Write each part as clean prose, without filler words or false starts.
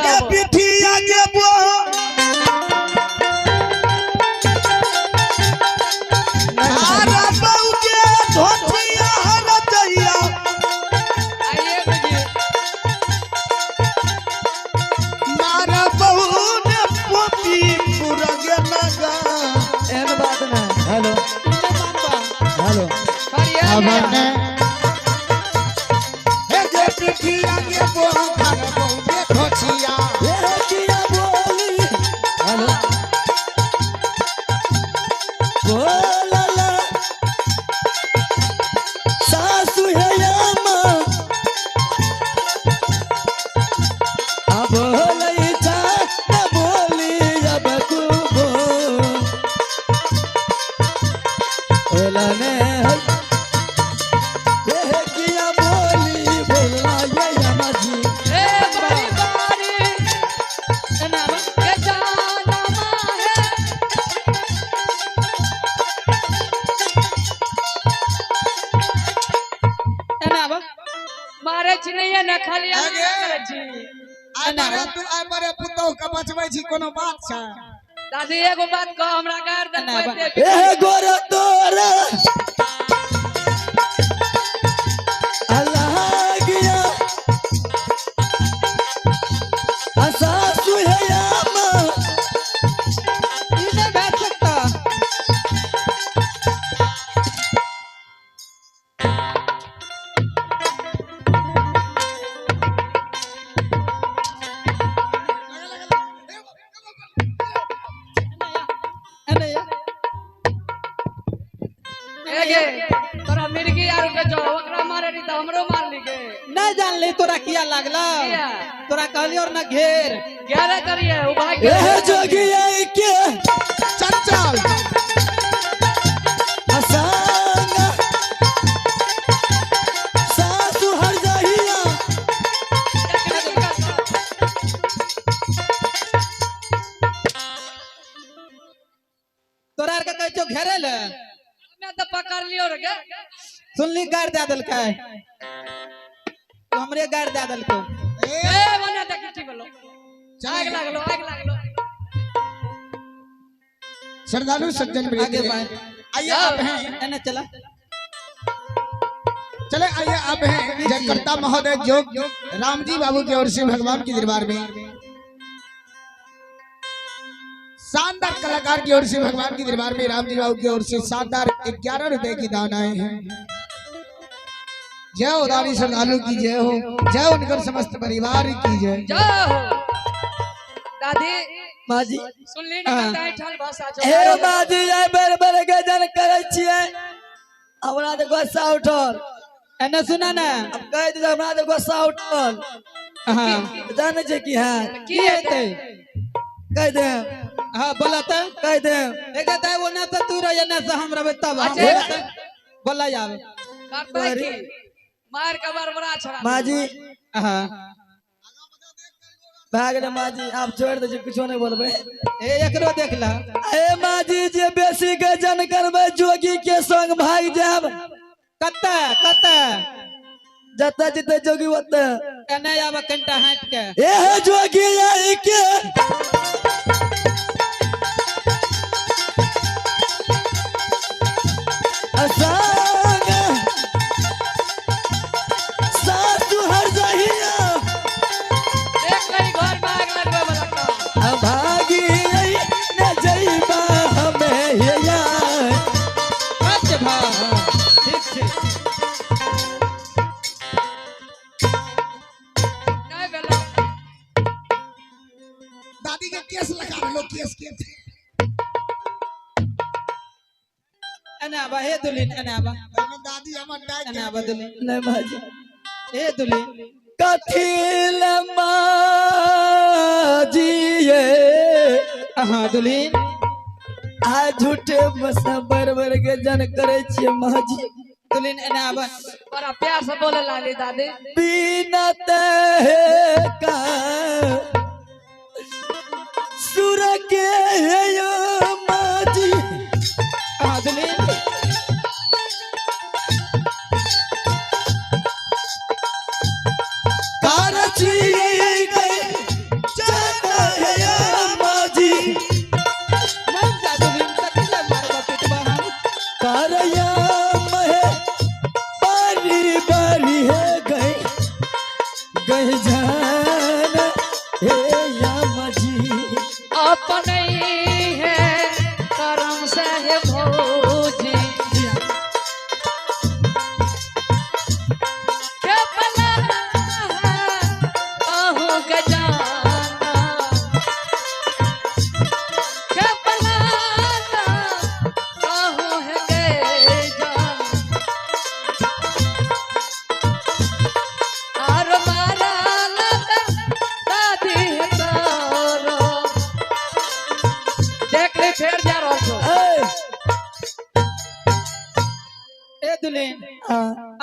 के पिठिया के बो आरा बहू के धोतिया हरजैया। आइए बुझी। मारा बहू ने पोपी पूरा गे नगा। एहन बात नहीं। Hello hello. करिए। अबने हे जे पिठिया के बो मारा बहू के धोतिया। ए किया बोली। हेलो बोलला सासु हे अम्मा आ बोलै छा न बोली अब कुबो ओला ने है ए किया बोली बोलला ये अम्मा जी। ए बारी बारी के जाना है। एना आबा। मारे छी नहीं ने खाली आगे। करे छी। आइ मारे तू, आइ मारे पुतोह के बचबै छी, कोनो बात छै? दादी एगो बात कह, हमरा गार दे। ना, बा- ए गोर तोरा अल्लाह गया सासु हे अम्मा। ई नहीं भए सकता। एने या। एगे तोरा मिर्गी आर के जो ओकरा मारे रही त हमरो मार ली गे। नहीं जानली तोरा किया लागला। किया? तोरा कहली और ना घेर। ग्यारह करिए उ भाग ए गेल। जोगिया के चंचल असंग सासु हर जहिया। तोरा आर के कहै छौ घेरे ले। हमे त पकड़ लियो रे गे। सुनली गाड़ दे देलकै। तू हमरे गाड़ दे देलको। ए बने देखी ठीक भेलो, आग लागलो, आग लागलो। श्रद्धालु सज्जन आगे वृंद, बाय। आइए आप हैं। एने चला। चले आइए आप हैं। जयकर्ता महोदय जोग रामजी बाबू की ओर से भगवान के दरबार में शानदार कलाकार की ओर से भगवान के दरबार में रामजी बाबू की ओर से शानदार 11 रुपए की दान आए हैं। जय हो दानी श्रद्धालु की जय हो, जय उनकर समस्त परिवार की जय। जय हो दादी। माजी। सुनली ने कतई ठल भाषा छौ। हे माजी, आइ बेर बेर के जन करै छियै, हमरा तऽ गुस्सा उठल। एने सुना ने। अब कहि दे, हमरा तऽ गुस्सा उठल। हाँ। जानै छै की है? की हेतै? कहि दे। हाँ बोला त। कहि दे। एक दाई ओने से तू रह, एने से हम रहबै तब हम। अच्छा। बोला आवे। करतै की मार के बरबरा छोड़ा। माजी। हाँ। भए गेलै माजी, आब छोड़ि दै छी, किछो नहि बोलबै। ए एकरो देख ला। ए माजी, जे बेसी के जन करबै जोगी के संग भागि जायब। कत्ता कत्ता? जतऽ जेतै जोगी ओतऽ। एने आवे कनिटा हटि के। ए जोगी आई के संग सासु हर जहिया। देख नहीं घर में आग लगबै वाला काम। भागी न जइबा हमे हिया। अच्छा भा ठीक छै। नहीं भेलो। दादी के केस लगा लो, केस के। एने आवा हे दुल्हन, एने आवा। दादी हमर डाक। एने आवा दुल्हन। नहीं माजी। हे दुल्हन। कथी ले माजी ये? हाँ दुल्हन। आ झूठे मसा बर बर के जन करे छियै माजी। दुल्हन एने आवा। बड़ा प्यार से बोले लाली दादी। बिना तह का सुर के हे यो माजी। हाँ दुल्हन। कार छी गए।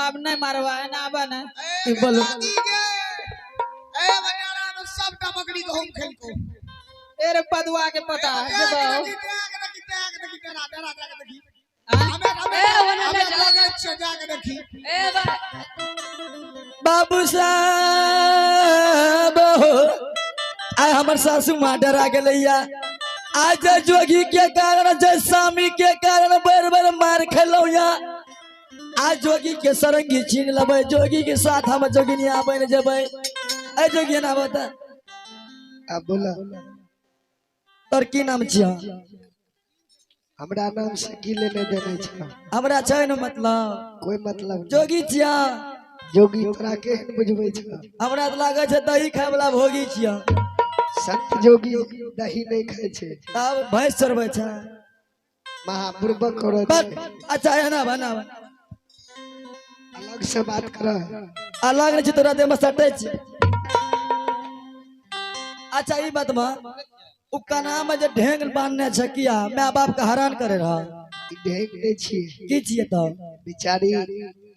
आब नहीं मारवा है ना आबा ना। ए बोलो। जोगी गे, ए बजारा में सबटा बकरी गहूम खेलको। ए रे पदुआ के पता है देख बताओ। देखी, देख देखी, देख देखी, तेरा तेरा देख देखी। हाँ? हमें हमें ए, ओने हमें जा। लगै छै जाके देखी। ए बा बाबू साहब हो, आइ हमर सासू माँ डरा गेलैया। आज जोगी के कारण, जे स्वामी के कारण बेर बेर मार खेलौ या। आज जोगी के सरंगी छीन लेबै, जोगी के साथ हम जोगिनिया बनि जेबै। ए जोगी ना बता। अब बोला। तोर की नाम छियौ? हमरा नाम से की लेने देने छै? हमरा छै ने मतलब। कोई मतलब नहीं। जोगी छियौ? जोगी तोरा केहन बुझबै छै? हमरा तऽ लागै छै दही खाय वाला भोगी छियौ। संत जोगी दही नहीं खाय छै। तब भैंस चरबै छै। महापूर्वक करै बस छै। अच्छा एना बना अलग से बात कर। अलग नहि छै, तोरा देह में सटै छै। अच्छा ई बात में उ कना में जे ढेंग बांधने छै किया my बाप के हैरान करे रह? ढेंग नहीं छियै। की छियै तब? बेचारी।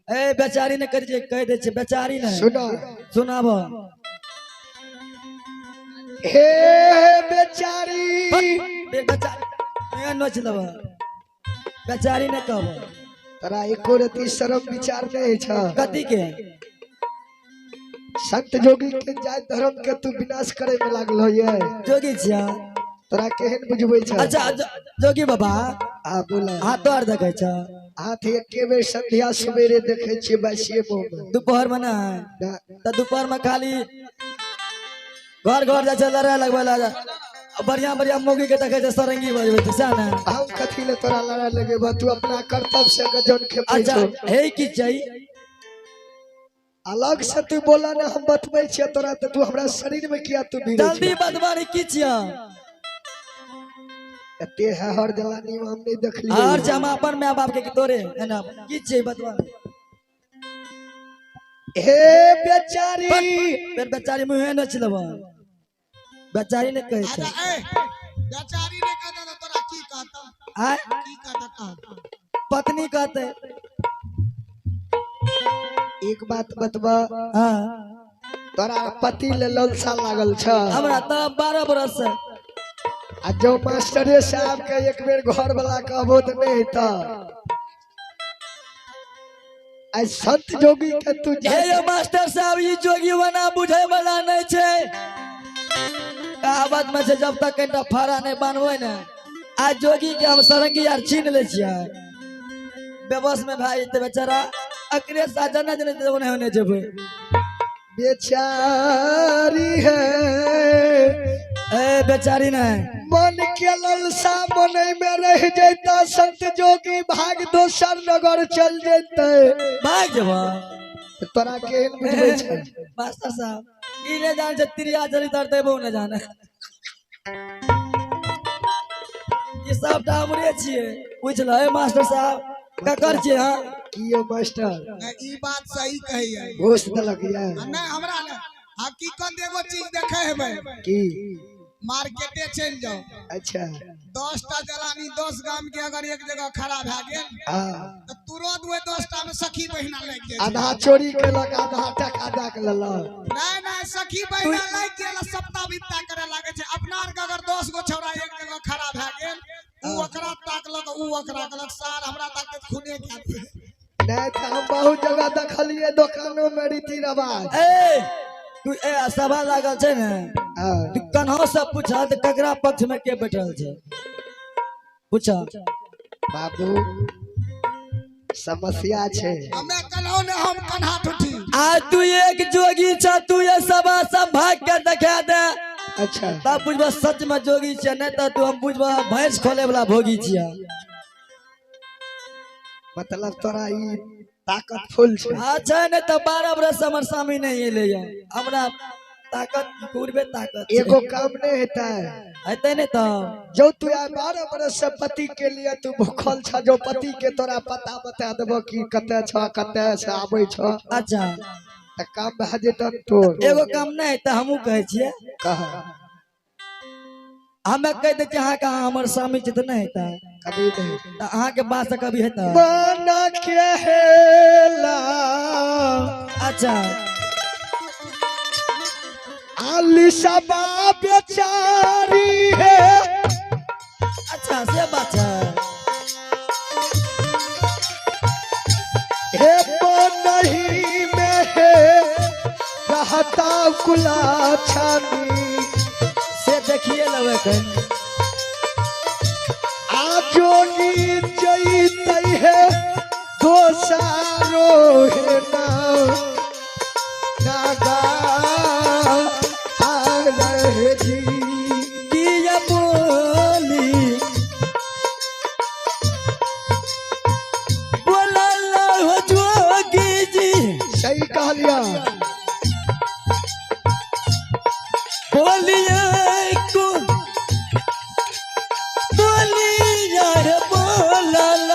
ए बेचारी ने करी छै, कहि दै छै बेचारी ने। सुनो। सुनाब। हे बेचारी। बे बेचारी ए नोच लेब, बेचारी ने कहब। तोरा एको रति शरम विचार नहीं छ? कथी के? संत जोगी के जात धर्म के तू विनाश करे में लागल हो ये। जोगी छिया? तोरा केहन बुझबै छ? अच्छा जोगी बाबा। आ बोला। हाथ आर देखै छ? हाथ एके बेर संध्या सवेरे देखे छियै बासिए मुँह में। दोपहर में ना? ना। तऽ दोपहर में खाली घर घर जाइ छै लड़ाई लगबै ला, बढ़िया बढ़िया मौगी के देखै छै सरंगी बजबै छै, सएह ने? हम कथी ले तोरा लड़ाई लगेबह? तू अपना कर्तव्य से गजन खेपै अच्छा छौ। हे की चाही? अलग से तू बोला ना, हम बतबै छियै तोरा तऽ तू हमरा शरीर में किया तू भिड़ै जल्दी छौ? बतबा की छियै? एते हर जलानी हम नहीं देखलियै। और छै हम अपन my बाप के तोरे एना की छियै बतबा? हे बेचारी। फेर बेचारी मुँहे नोच लेब, बेचारी ने कहै छै। अच्छा ए बेचारी ने कहता तऽ तोरा की कहता? आय की कहता कह? पत्नी कहते। एक बात बतबा। हाँ। तोरा पति ले ललसा लागल छ? हमरा तऽ 12 बरस से। आ जो मास्टरे साहब के एक बेर घर वाला कहबो तऽ नहीं हेतऽ। आइ संत जोगी के तू हे यौ मास्टर साहब, ई जोगी बना बुझे वाला नहीं छै। कहावत में छै जब तक कनिटा फाड़ा नहीं बान्हबै ने। आ जोगी के हम सरंगी आर छीन लै छियै, बेबस में भए जेतै बेचारा, अकरे साथ जना जना ओने ओने जेबै। बेचारी है। ए बेचारी नहीं। मन के ललसा मन में रह जैता, संत जोगी भाग दोसर नगर चल जैते। भाग जेबो। तोरा केहन बुझबै छै? मास्टर साहब ई नहीं जाने छै त्रिया चरित्र देबो नहीं जाने। ई सबटा हमरे छियै, पूछ ल। ए मास्टर साहब ककर छियै? हाँ। की यौ मास्टर? नहीं, ई बात सही कहैया। घोष देलक ये? नहीं हमरा ने हकीकत एगो चीज देखे हेबै। की? मार्केटे चलि जाओ। अच्छा। 10टा जलानी 10 गाम के अगर एक जगह खड़ा भए गेल हाँ। तऽ तुरंत ओहि 10टा में सखी बहिना लागि जाइ छै। आधा चोरी केलक, आधा टका दऽ के लेलक। नहीं नहीं, सखी बहिना लागि गेल आ सप्ताह बित्ता करे लागे छै। अपना आर के अगर 10 गो छौड़ा एक जगह खड़ा भए गेल, ऊ ओकरा ताकलक, ऊ ओकरा कहलक सार हमरा ताकते खूने कए दे। नहीं तऽ हम बहुत जगह देखलियै दोकानो में रीति रिवाज। ए तू ए सभा लागल छै ने? हाँ। तू कन्हो से पूछा तऽ ककरा पक्ष में के बैठल छै, पूछा। बाबू समस्या छै। हमे कन्हो ने, हम कन्हा ठुठी। आ तू एक जोगी छ, तू ये सभा सब भाग के देखा दे। अच्छा। तब बुझबा सच में जोगी छियै, नहीं तऽ तू हम बुझबा भैंस खोले वाला भोगी छियै। मतलब तोरा ई ताकत फुल छै? अच्छा नहीं तऽ 12 बरस हमर स्वामी नहीं एलै या, हमरा ताकत पूर्वे ताकत छै। एगो काम नहीं हेतै। हेतै नहीं तऽ? जो तू आइ 12 बरस से पति के लिए तू भूखल छ, जो पति के तोरा पता बता देबो कि कतऽ छ, कतऽ से आबै छ। अच्छा। तऽ काम भए जेतौ तोर। एगो काम नहीं हेतै, हमहूँ कहै छियै। कह। हमे कहि दै छियै अहाँके अहाँ हमर स्वामी छै तऽ नहीं हेतै? कभी नहीं। तऽ अहाँके बात से कभी हेतै? मन खेला। अच्छा। आलिशबा बेचारी है। अच्छा से बात छै। हे नहीं में है रहता कुला छानी। से देखिए लेबै कनि। आजोगी जैतै है दोसारो है ना नागा आ रहे जी। किया बोली बोलल हो जोगी जी। सही कहलिया। बोलिए को बोलिया रे बोलल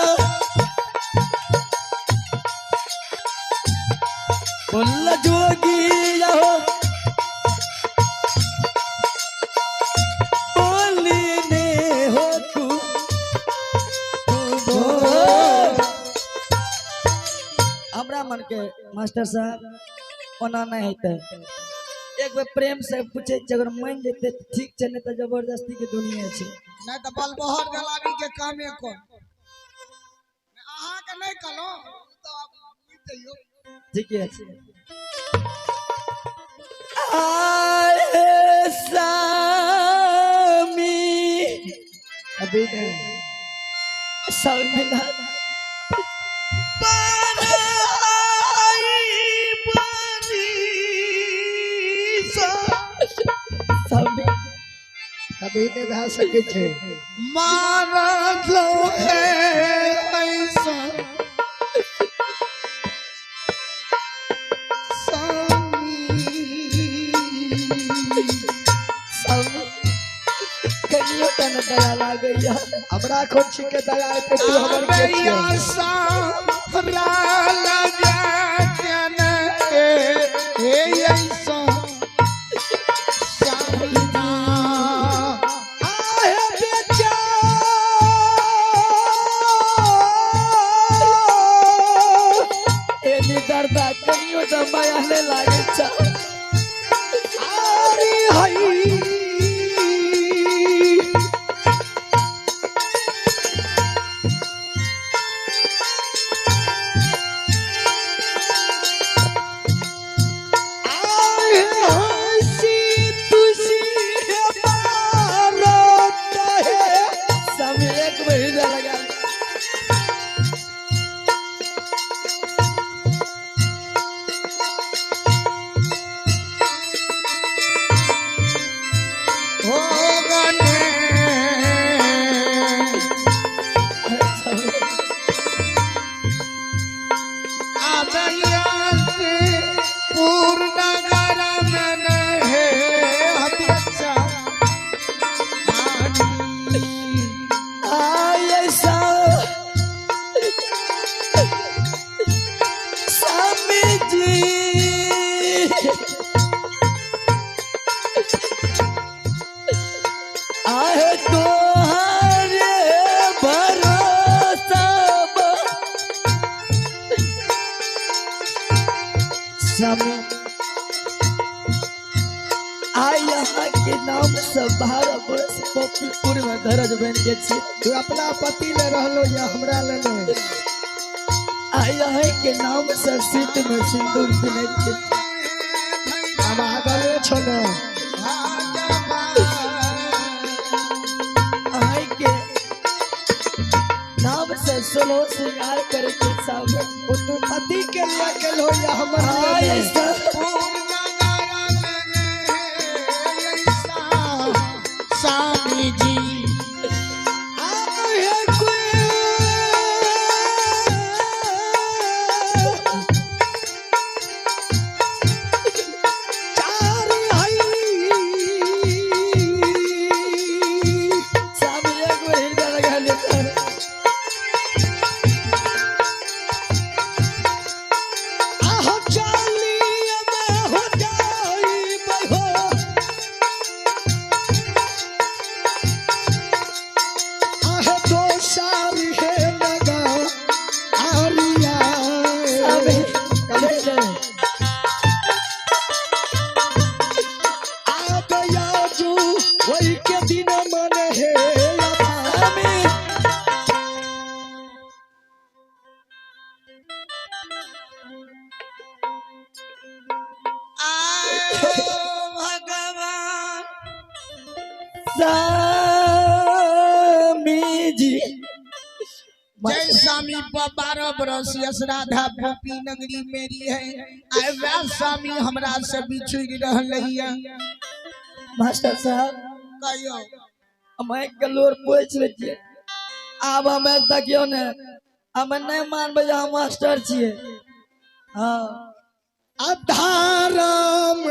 बोल जोगी हो बोली ने हो तू तू बोल। हमरा मन के मास्टर साहब ओना नहीं हेतै। एक बेर प्रेम से पूछे छियै, अगर मान जेतै तऽ ठीक छै, नहीं तऽ जबरदस्ती के दुनिया छै। नहीं तऽ बलबहर जलाबी के कामे कोन। अहाँके नहि कहलहुँ तऽ आब बुझि जइयौ। ठीके छै। आए सामी। अभी नहीं। स्वामीनाथ स्वामी। कभी नहीं भए सकै छै। मारलो है ऐसा स्वामी। स्वामी कनियो टा ने दया लागैया। हमरा कोन छी के दया एतै, तू हमर के छियै? सारा लगा के ने हे ऐसा स्वामी। आहे बेचा ए निदर्दा कनियो टा माया नहि लागै छै। आरी हई आहे हंसी तुसी मारत है। स्वामी एक बेर हृदय लगा। हो गने स्वामी आबैया से पूर्ण गरम है बच्चा आय स्वामी जी। आहे तोहरे भरोसा स्वामी। आइ यहाँ के नाम से 12 वर्ष पोपीपुर में धरज बन के छी। तू अपना पति ले रहलो या हमरा ले नहीं? आइ यहाँ के नाम से सीट में सिंदूर पिनै के। हम आगले छो ने। आइ के नाम से सोलो श्रृंगार करे के सामने। ओ तू पति के लिए केलो या हमर आइ लिए नहीं? ऐसा स्वामी जी। आहे कोई चार हई स्वामी एक बेर हृदय लगा लेता। आह चाली में हो स्वामी जी। जय स्वामी 12 बरस यश राधा गोपी नगरी मेरी है, आय वैह स्वामी हमरा से बिछुड़ रहल है। मास्टर साहब, कहियो। हम के लोर पोछि लै छियै। आब हमे देखियौ ने, हमे नहि मानबै जे हम मास्टर छियै। हाँ। अधाराम।